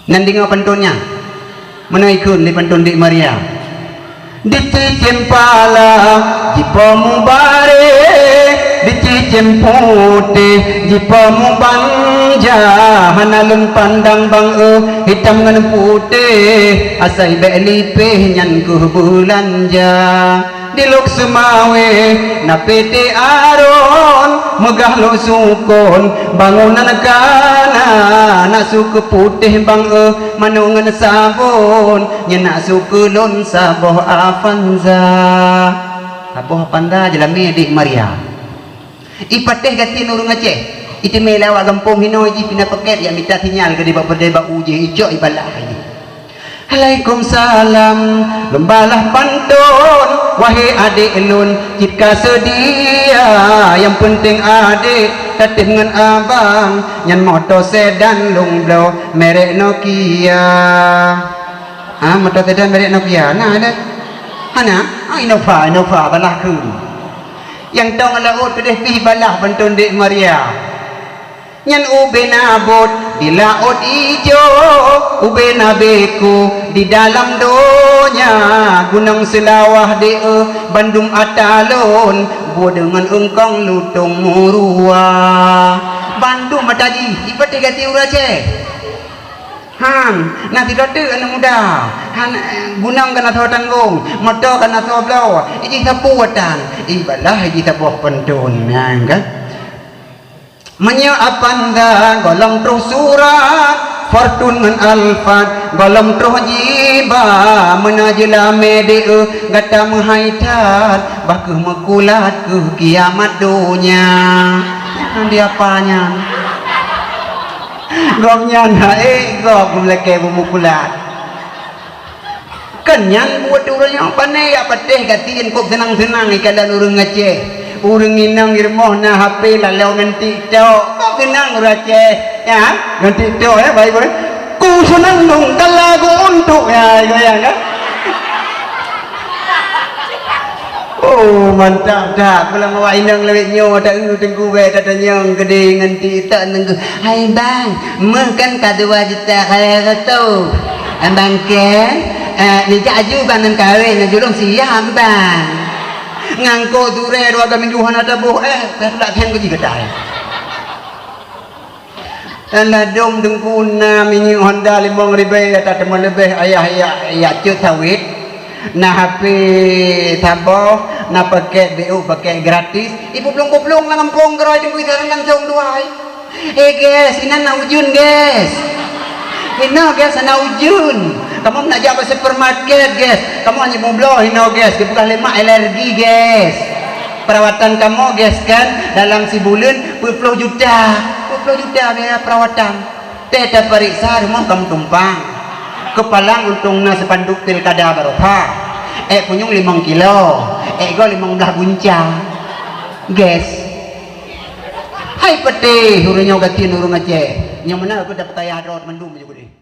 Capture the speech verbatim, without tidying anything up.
Nan deungoe pantôn nyan. Meunan ikheun lé pantôn Dek Maria. Dicicém pala jipo mubarek, dicicém putéh jipo mubanja. Hana lôn pandang bang eu, hitam ngon putéh, asai bék lipéh nyan keuh beulanja. Di Lhokseumawe na P T Aron, meugah lôn sukon bangunan kana, na su keu putéh bang eu, manok ngon sabon, nyan na su keu lôn saboh Avanza. Saboh Avanza jeulamé Dek Maria. Ipatéh gaki ureuëng Aceh, iteumé lé awak gampông hinoe jih pina paket, yak mita sinyal keudéh bak peureudèe bak u jih, icok ibalah jih. Alaikumsalam, lôn balah pantôn, wahé adék lôn, cit ka seudia. Nyang peunteng adék tatem ngon abang, nyan moto sedan lôn bloe, merek Nokia. Ha, moto sedan merek Nokia, na deh? Hana? Ha, Innova, Innova, balah keu. Nyang tong laôt keudéh pih balah pantôn Dek Maria. Nyan ubé na bot di laôt ijo, ubé na beku di dalam donya, gunong Seulawah di eu bandum ata lôn, buet deungon eungkong lutông meurua. Bandum ata jih, ipatéh gaki ureuëng Aceh. Han, na sidroe teuk aneuk muda. Han, gunong kana soe tanggong, moto kana soe bloe, ijih sapeue watang, ibalah ijih saboh pantôn, nyan kan. Meunyoe Avanza gohlom troh surat, Fortuner ngon Alphard gohlom troh jiba, meunan jeulamé di eu gata meuhai that, bah kheueh meukulat keu kiamat donya. Nyan di apa nyan? Gobnyan hai gob meulakée beumeukulat. Kan nyan buet ureuëng nyoe, pane yak patéh gaki nyan kok seunang-seunang ikalon ureuëng Aceh. Ureuëng inong i rumoh na H P lalong ngon TikTok. Kok seunang ureuëng Aceh, ya? Ngon TikTok, ya, baik-baik. Ku seunang dong kalau aku untuk, ya, goyang, ya. Oh, mantap that. Pulang awak inong lawét nyoe, tak eu teungku bék tatanyong keudéh ngon TikTok teungku. Hai bang, meuh kan ka dua juta kali ratu. Abang kan, eh, nijak aju bang nan kawin, aju lôn siap bang. Ngangko durée dua minggu hana taboh, eh, dah tulak khen keu jih gata, eh. Dan ladom teungku na minyeuk Honda limong ribèe, ata teuma leubeh ayah yak, yak cot sawét. Na H P saboh, na paket B U, paket gratis. Ipeuplong-peuplong lam gampông keurôi teungku, isa langsong duai. Eh, guys, inan na ujeuen, guys. Inoe, guys, na ujeuen. Kamoe nak jak bak supermarket, guys. Kamoe hana mubloe inoe, guys. Dipeugah lé mak alergi, guys. Perawatan kamoe, guys, kan dalam sibuleuen peuet ploh juta. Peuet ploh juta biaya perawatan. Teuh tapareksa rumoh kamoe tumpang. Keupalang untông na spanduk pilkada barokah. Ék punyueng limong kilo, ék gob limong blaih gunca. Guys. Hai patéh, ureuëng nyoe gasien ureuëng Aceh. Nyang meunan keuh dapeuet kaya droe mandum ju keudéh.